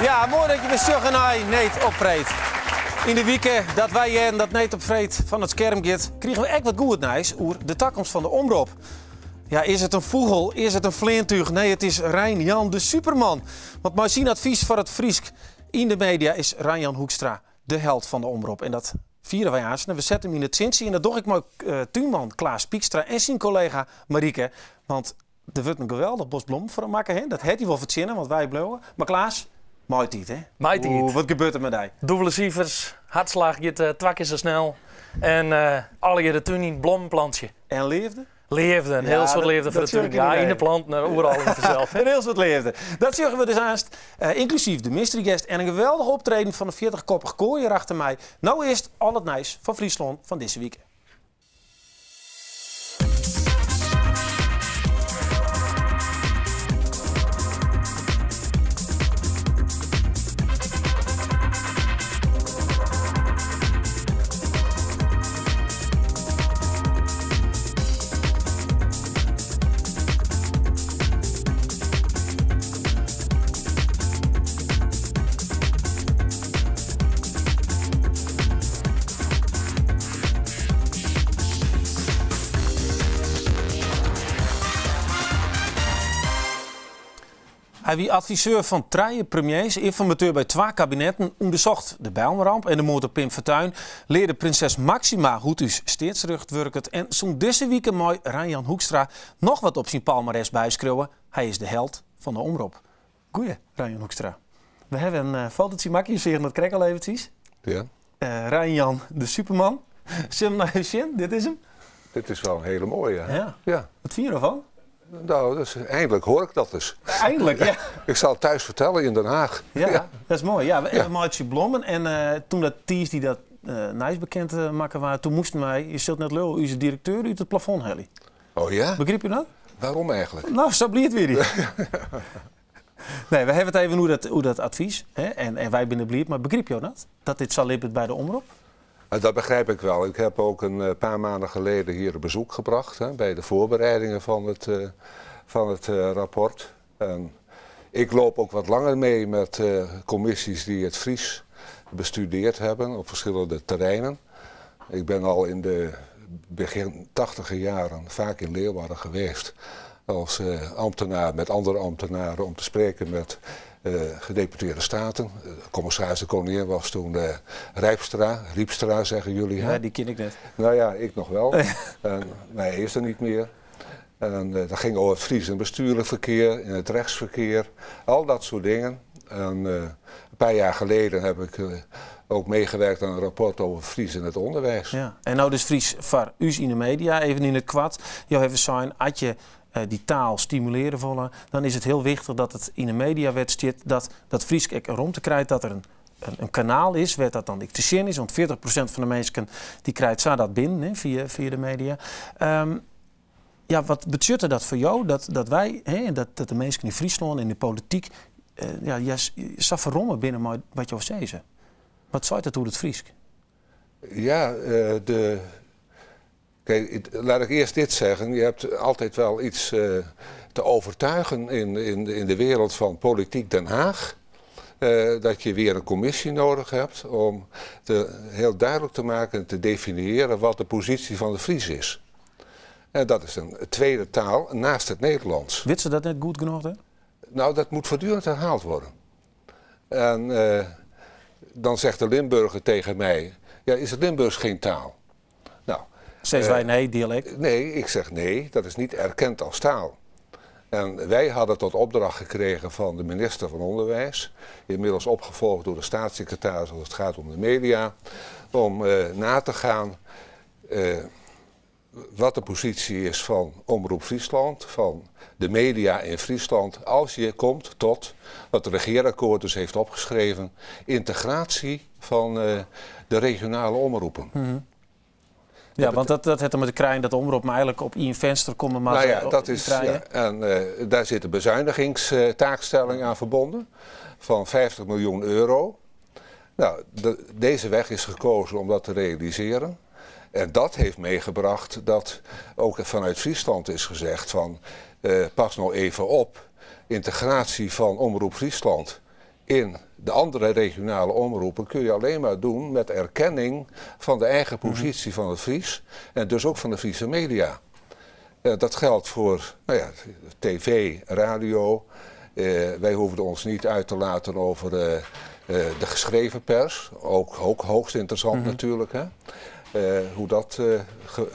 Ja, moai dat je wer sjogge nei Need op Freed. Yn de wike dat wy hearden dat Need op Freed fan it skerm giet, krigen we ek wat goed nijs oer de takomst fan de Omrop. Ja, is it in fûgel? Is it in fleantúch? Nee, it is Rein Jan de Superman. Want mei syn advys foar it Frysk yn de media is Rein Jan Hoekstra de held fan de Omrop. En dat fiere wy aansten. We sette him yn it sintsje en dat doch ik mei túnman Klaas Piekstra en syn kollega Marieke. Want der wurdt in geweldich bos blommen foar him makke. Hè? Dat hat hy wol fertsjinne, want wy bliuwe. Mar Klaas, maitiid, hè? Maitiid. Oeh, wat gebeurt der mei dy? Dûbele sifers, hartslach giet twa kear sa snel. En allegear de tún yn, blommen plantsje. En leafde? Leafde, in hiel soad leafde foar de tún. Ja, yn de planten en oeral yn fansels. In hiel soad leafde. Dat sjogge we dus aanst. Ynklusyf de mystery guest en in geweldich optreden fan de fjirtichkoppich koar hjir achter my. No earst al it nijs fan Fryslân fan dizze wike. Hy wie adviseur fan trije premiers, ynformateur by twa kabinetten, ûndersocht de Bijlmerramp en de moard op Pim Fortuyn, learde prinses Máxima hoe't ús steatsrjocht wurket en sûnt dizze wike mei Rein Jan Hoekstra noch wat op syn palmares byskriuwe, hy is de held fan de Omrop. Goeie, Rein Jan Hoekstra. We hawwe in fototsje makke, je seagen dat krekt al eventsjes. Ja. Rein Jan, de Superman. Sil him noch even sjen? Dit is him. Dit is wel in hele mooie. Ja. Ja. Wat fyn je derfan? Nou, dus eindelijk hoor ik dat dus. Eindelijk, ja. Ik zal het thuis vertellen in Den Haag. Ja, ja. Dat is moai. Ja, we ja. meitsje blommen. En toen dat tiisdei dat nijs bekend makke waard, toen moasten wy, je silst net leauwe, ús direkteur út it plafond helje. Oh ja? Begryp je dat? Waarom eigenlijk? Nou, sa bliid wie dy. Nee, we hawwe it even oer dat advys. Hè? En wy binne bliid, mar begryp jo dat? Dat dit sa libbet by de Omrop? Dat begrijp ik wel. Ik heb ook een paar maanden geleden hier een bezoek gebracht hè, bij de voorbereidingen van het rapport. En ik loop ook wat langer mee met commissies die het Fries bestudeerd hebben op verschillende terreinen. Ik ben al in de begin tachtiger jaren vaak in Leeuwarden geweest als ambtenaar met andere ambtenaren om te spreken met gedeputeerde staten. Commissaris de Koningin was toen Rijpstra, Riepstra zeggen jullie. Ja, die ken ik net. Nou ja, ik nog wel. En, nee, hij is er niet meer. En dat ging over het Fries in bestuurlijk verkeer, in het rechtsverkeer, al dat soort dingen. En een paar jaar geleden heb ik ook meegewerkt aan een rapport over Fries in het onderwijs. Ja. En no dus Fries foar ús yn de media, even yn it koart. Jo hawwe sein, as je dy taal stimulearje wolle, dan is it hiel wichtich dat it yn de mediawet stiet dat dat Frysk ek romte krijt, dat der in kanaal is wêr't dat dan ek te sjen is. Want 40% fan de minsken dy krijt sa dat binnen, hè, fia de media. Ja, wat betsjutte dat foar jo, dat wy, hè, dat de minsken yn Fryslân, yn de polityk, ja, sa ferromme binne mei wat jo sizze? Wat seit dat oer it Frysk? Ja, kijk, laat ik eerst dit zeggen. Je hebt altijd wel iets te overtuigen in de wereld van politiek Den Haag. Dat je weer een commissie nodig hebt om heel duidelijk te maken en te definiëren wat de positie van de Fries is. En dat is een tweede taal naast het Nederlands. Wit se dat net goed genoch, hè? Nou, dat moet voortdurend herhaald worden. En dan zegt de Limburger tegen mij, ja, is het Limburgs geen taal? Nou, Zeggen wij nee, dialect? Nee, ik zeg nee, dat is niet erkend als taal. En wij hadden tot opdracht gekregen van de minister van Onderwijs, inmiddels opgevolgd door de staatssecretaris als het gaat om de media, om na te gaan wat de positie is van Omroep Friesland, van de media in Friesland, als je komt tot, wat het regeerakkoord dus heeft opgeschreven, integratie van de regionale omroepen. Ja, want dat hat dermei te krijen dat de Omrop mar eigenlik op ien finster komme moat. Nou ja, dat is, ja, en daar zit een bezuinigingstaakstelling aan verbonden van 50 miljoen euro. Nou, deze weg is gekozen om dat te realiseren. En dat heeft meegebracht dat ook vanuit Friesland is gezegd van pas nou even op, integratie van Omroep Friesland in de andere regionale omroepen kun je alleen maar doen met erkenning van de eigen positie van het Fries en dus ook van de Friese media. Dat geldt voor, nou ja, tv, radio. Wij hoeven ons niet uit te laten over de geschreven pers. Ook hoogst interessant natuurlijk. Hè? Hoe dat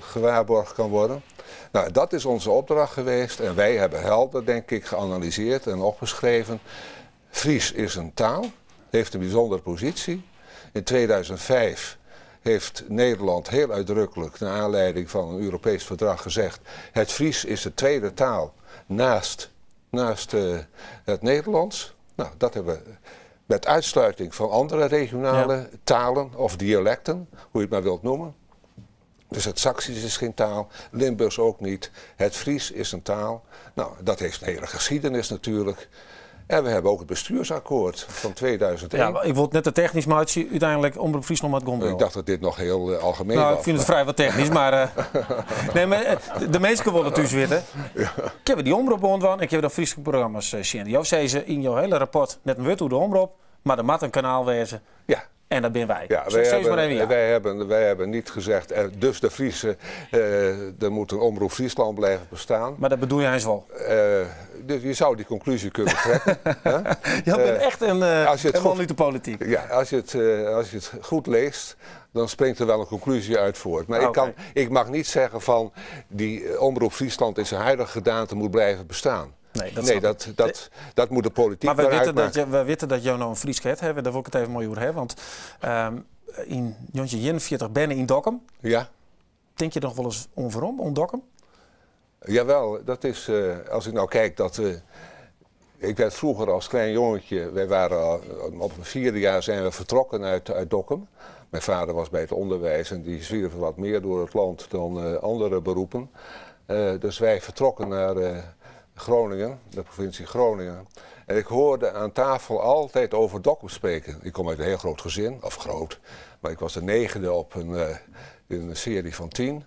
gewaarborgd kan worden. Nou, dat is onze opdracht geweest. En wij hebben helder, denk ik, geanalyseerd en opgeschreven. Fries is een taal, heeft een bijzondere positie. In 2005 heeft Nederland heel uitdrukkelijk, naar aanleiding van een Europees verdrag, gezegd: het Fries is de tweede taal naast het Nederlands. Nou, dat hebben we met uitsluiting van andere regionale talen of dialecten, hoe je het maar wilt noemen. Dus het Saksisch is geen taal, Limburgs ook niet. Het Fries is een taal. Nou, dat heeft een hele geschiedenis natuurlijk. En we hebben ook het bestuursakkoord van 2001. Ja, maar ik word net te technisch, maar het is uiteindelijk Omroep Friesland met Gondel. Ik dacht dat dit nog heel algemeen Nou, was. ik vind het vrij wat technisch, maar nee, maar de meesten willen thuis weten. Ik heb die omroep ontwan, ik heb de Friese programma's zien. Jou zei ze in jouw hele rapport net een woord hoe de omroep, maar er moet een kanaal wezen. En dat ben wij. Ja, Zeg eens maar even ja. wij hebben niet gezegd, dus de Friese, er moet een Omroep Friesland blijven bestaan. Maar dat bedoel jij eens wel? Dus je zou die conclusie kunnen trekken. Hè? Je bent echt Als je het een man goed uit de politiek. Ja, als je het goed leest, dan springt er wel een conclusie uit voort. Maar ik mag niet zeggen van die Omroep Friesland in zijn huidige gedaante moet blijven bestaan. Nee, dat Nee, snap ik. dat moet de politiek Maar maar uitmaken. we weten dat jou nou een Fries het hebben. Daar wil ik het even mooi over hebben. Want in 1941 ben je in Dokkum. Denk je nog wel eens onverom, om Dokkum? Jawel, dat is, als ik nou kijk dat... Ik werd vroeger als klein jongetje, wij waren al, op mijn 4e jaar zijn we vertrokken uit Dokkum. Mijn vader was bij het onderwijs en die zwierf wat meer door het land dan andere beroepen. Dus wij vertrokken naar Groningen, de provincie Groningen. En ik hoorde aan tafel altijd over Dokkum spreken. Ik kom uit een heel groot gezin, of groot, maar ik was de 9e in een serie van 10.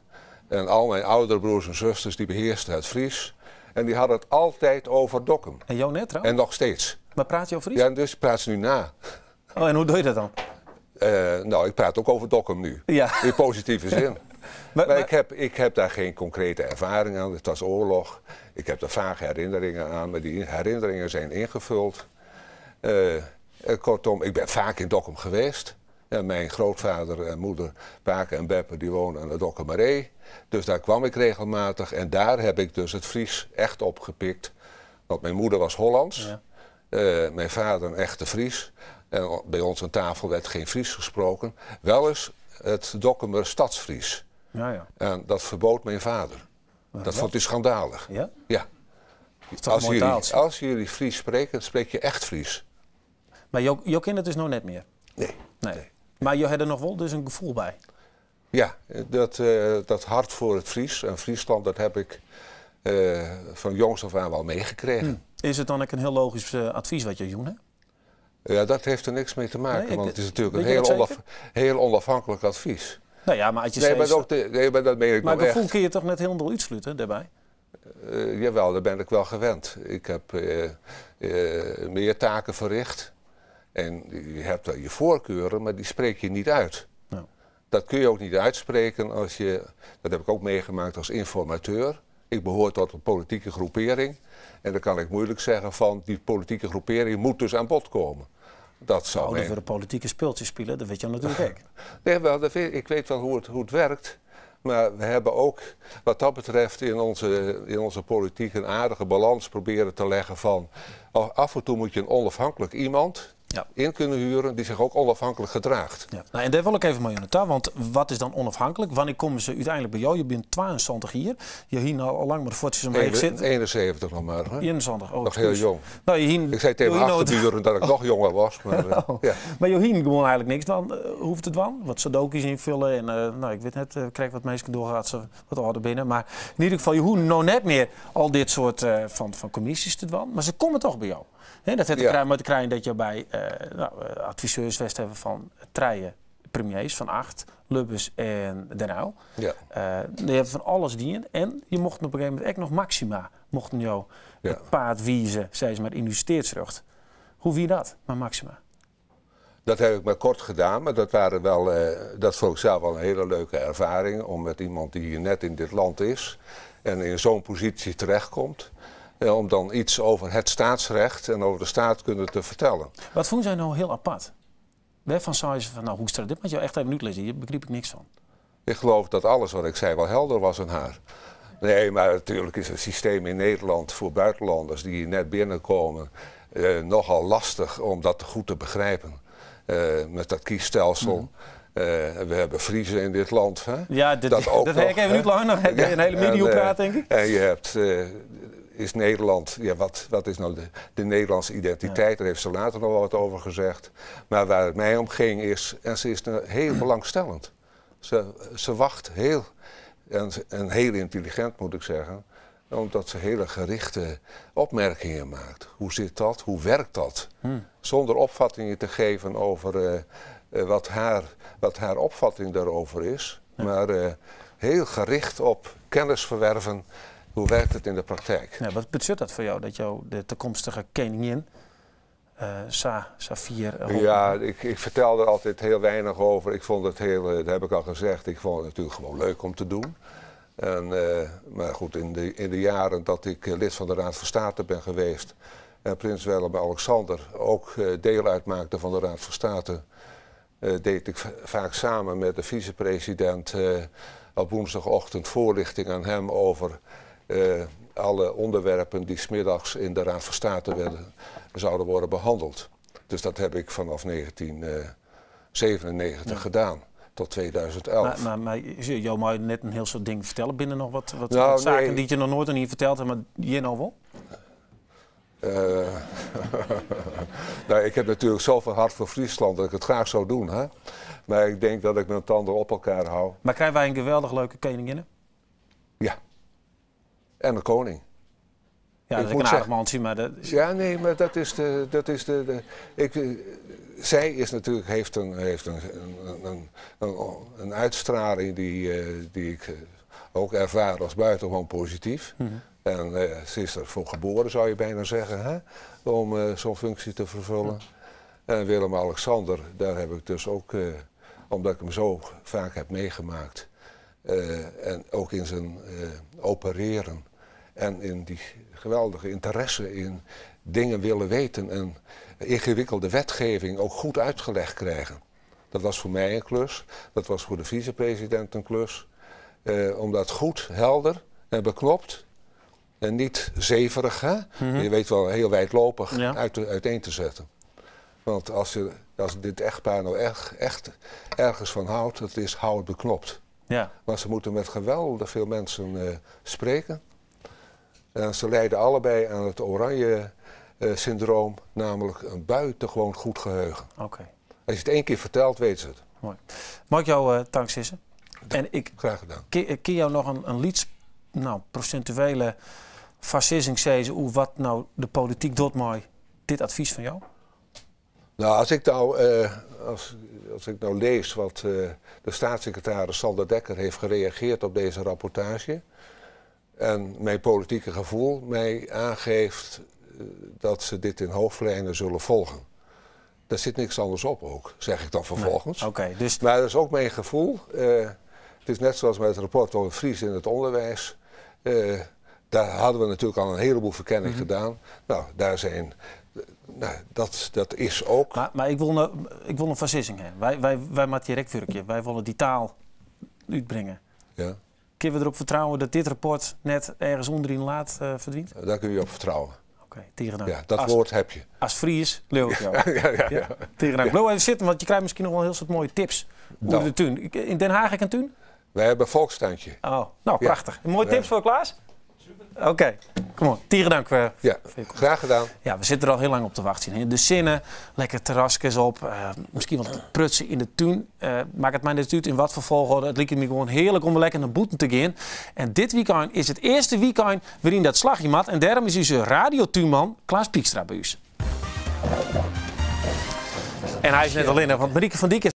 En al mijn oudere broers en zusters die beheersten het Fries. En die hadden het altijd over Dokkum. En jou net trouwens? En nog steeds. Maar praat je over Fries? Ja, dus praat ze nu na. Oh, en hoe doe je dat dan? Ik praat ook over Dokkum nu. In positieve zin. Maar ik heb daar geen concrete ervaring aan. Het was oorlog. Ik heb daar vage herinneringen aan, maar die herinneringen zijn ingevuld. Kortom, ik ben vaak in Dokkum geweest. En mijn grootvader en moeder, Pake en Beppe, die woonden aan de Dokkumeree. Dus daar kwam ik regelmatig en daar heb ik dus het Fries echt opgepikt. Want mijn moeder was Hollands, mijn vader een echte Fries. En bij ons aan tafel werd geen Fries gesproken. Wel eens het Dokkumer stadsfries. En dat verbood mijn vader. Waarom Dat vond hij schandalig. Ja? Ja. Is toch een mooi taaltje? Als jullie Fries spreken, spreek je echt Fries. Maar jou kent het dus nog net meer? Nee. Nee. Nee. Maar je had er nog wel dus een gevoel bij? Ja, dat hart voor het Fries en Friesland, dat heb ik van jongs af aan wel meegekregen. Is het dan ook een heel logisch advies wat je doet, hè? Ja, dat heeft er niks mee te maken, Nee, ik want het is natuurlijk weet een je dat zeker? heel onafhankelijk advies. Nou ja, maar als je Nee, steeds maar ook de, nee, maar dat meen ik Maar nog gevoel echt. kun je toch net helemaal uitsluiten daarbij? Jawel, daar ben ik wel gewend. Ik heb meer taken verricht. En je hebt wel je voorkeuren, maar die spreek je niet uit. Dat kun je ook niet uitspreken als je... Dat heb ik ook meegemaakt als informateur. Ik behoor tot een politieke groepering. En dan kan ik moeilijk zeggen van die politieke groepering moet dus aan bod komen. Dat zou Oh, dan mijn worden politieke speeltjes spelen, dat weet je natuurlijk ook. Nee, wel, dat weet, ik weet wel hoe het werkt. Maar we hebben ook wat dat betreft in onze politiek een aardige balans proberen te leggen van... Af en toe moet je een onafhankelijk iemand in kunnen huren die zich ook onafhankelijk gedraagt. Ja. En daar wil ik even mee aan de tafel, want wat is dan onafhankelijk? Wanneer komen ze uiteindelijk bij jou? Je bent 72 hier. Je hier nou al lang maar de voetjes omheen zit. 71 nog maar. Hè? 71, oh, Nog heel excuus. jong. Nou, je hier Ik zei tegen je mijn hier nou achterburen dat ik nog jonger was. Maar Oh. ja. Maar je hier gewoon eigenlijk niks dan, hoeft het dan? Wat sudoku's invullen en nou, ik weet net, krijg wat mensen doorgaat, ze wat ouder binnen. Maar in ieder geval, je hoeft nou net meer al dit soort van commissies te doen. Maar ze komen toch bij jou. Hè, dat heeft te krijgen met te krijgen dat je bij adviseurs west hebben van treien premiers van 8, Lubbers en Den Uyl. Die hebben van alles dienen. En je mocht op een gegeven moment ook nog Maxima, mochten jou het paard wiezen, zei ze maar, in uw steedsrucht. Hoe wie dat, maar Maxima? Dat heb ik maar kort gedaan, maar dat, waren wel, dat vond ik zelf wel een hele leuke ervaring. Om met iemand die hier net in dit land is en in zo'n positie terechtkomt, om dan iets over het staatsrecht en over de staatkunde te vertellen. Wat vond zij nou heel apart? Waarvan zei ze van, nou Hoekstra, dit moet je echt even uitlezen, hier begreep ik niks van. Ik geloof dat alles wat ik zei wel helder was aan haar. Nee, maar natuurlijk is het systeem in Nederland voor buitenlanders die hier net binnenkomen nogal lastig om dat goed te begrijpen. Met dat kiesstelsel. We hebben Friezen in dit land. Hè? Ja, Dat ook dat heb ik nog, even hè? niet lang nog. Ja, Een hele media en, praat, denk ik. En je hebt, is Nederland, ja, wat is nou de Nederlandse identiteit? Daar heeft ze later nog wel wat over gezegd. Maar waar het mij om ging is, en ze is heel belangstellend. Ze wacht heel, en heel intelligent moet ik zeggen, omdat ze hele gerichte opmerkingen maakt. Hoe zit dat? Hoe werkt dat? Zonder opvattingen te geven over wat haar opvatting daarover is. Maar heel gericht op kennis verwerven. Hoe werkt het in de praktijk? Ja, wat betekent dat voor jou, dat jou de toekomstige koningin, Safir, Ja, ik vertel er altijd heel weinig over. Ik vond het heel, dat heb ik al gezegd, ik vond het natuurlijk gewoon leuk om te doen. Maar goed, in de jaren dat ik lid van de Raad van State ben geweest en prins Willem-Alexander ook deel uitmaakte van de Raad van State, deed ik vaak samen met de vicepresident op woensdagochtend voorlichting aan hem over alle onderwerpen die 's middags in de Raad van State zouden worden behandeld. Dus dat heb ik vanaf 1997 gedaan, tot 2011. Maar jou mag net een heel soort ding vertellen binnen nog Nou, wat zaken nee. die je nog nooit aan hier verteld hebt, maar je nou wel? Ik heb natuurlijk zoveel hart voor Friesland dat ik het graag zou doen. Hè? Maar ik denk dat ik mijn tanden op elkaar hou. Maar krijgen wij een geweldig leuke koningin? Ja. En een koning. Ja, Ik dat is moet een aardig zeggen mansje, maar dat is Ja, nee, maar dat is de, dat is de, de, ik, zij is natuurlijk, heeft een, heeft een, een, een, een, een uitstraling die ik ook ervaar als buitengewoon positief. En ze is ervoor geboren, zou je bijna zeggen, hè? Om zo'n functie te vervullen. En Willem-Alexander, daar heb ik dus ook, omdat ik hem zo vaak heb meegemaakt, en ook in zijn opereren en in die geweldige interesse in dingen willen weten en ingewikkelde wetgeving ook goed uitgelegd krijgen. Dat was voor mij een klus, dat was voor de vicepresident een klus. Om dat goed, helder en beknopt en niet zeverig, hè? Je weet wel, heel wijdlopig uiteen te zetten. Want als dit echtpaar nou echt ergens van houdt, dat is hou het beknopt. Maar ze moeten met geweldig veel mensen spreken. En ze lijden allebei aan het oranje syndroom, namelijk een buitengewoon goed geheugen. Als je het één keer vertelt, weten ze het. Mooi. Mag ik jou dank zeggen? En ik Graag gedaan. Kun jou nog een lieds, nou, procentuele fascisme zeggen hoe wat nou de politiek doet mooi dit advies van jou? Nou, als ik nou, als, als ik nou lees wat de staatssecretaris Sander Dekker heeft gereageerd op deze rapportage en mijn politieke gevoel mij aangeeft dat ze dit in hoofdlijnen zullen volgen. Daar zit niks anders op ook, zeg ik dan vervolgens. Nee. Oké, dus Maar dat is ook mijn gevoel. Het is net zoals met het rapport over Fries in het onderwijs. Daar hadden we natuurlijk al een heleboel verkenning gedaan. Nou, daar zijn... Nou, dat is ook. Maar ik wil een fascisme hebben. Wij maken direct werkje. Wij willen die taal uitbrengen. Kunnen we erop vertrouwen dat dit rapport net ergens onder in de laad verdwijnt? Daar kun je op vertrouwen. Oké, tegen dank. Ja, dat woord heb je. Als Fries, leeuw ik jou. Ja. Tegen dank. Blijf even zitten, want je krijgt misschien nog wel heel soort mooie tips. Hoe de tuin. In Den Haag een tuin? Wij hebben een volkstuintje. Oh, nou, prachtig. Mooie tips voor Klaas? Super. Oké, kom op. Tegen dank voor je komst. Graag gedaan. Ja, we zitten er al heel lang op te wachten. Hè. De zinnen, lekker terrasjes op, misschien wat prutsen in de tuin. Maak het mij net uit in wat voor volgorde. Het lijkt me gewoon heerlijk om lekker naar boeten te gaan. En dit weekend is het eerste weekend waarin dat slagje mat. En daarom is onze radiotuinman Klaas Piekstra bij ons. En hij is net alleen, want Marieke van Dijk is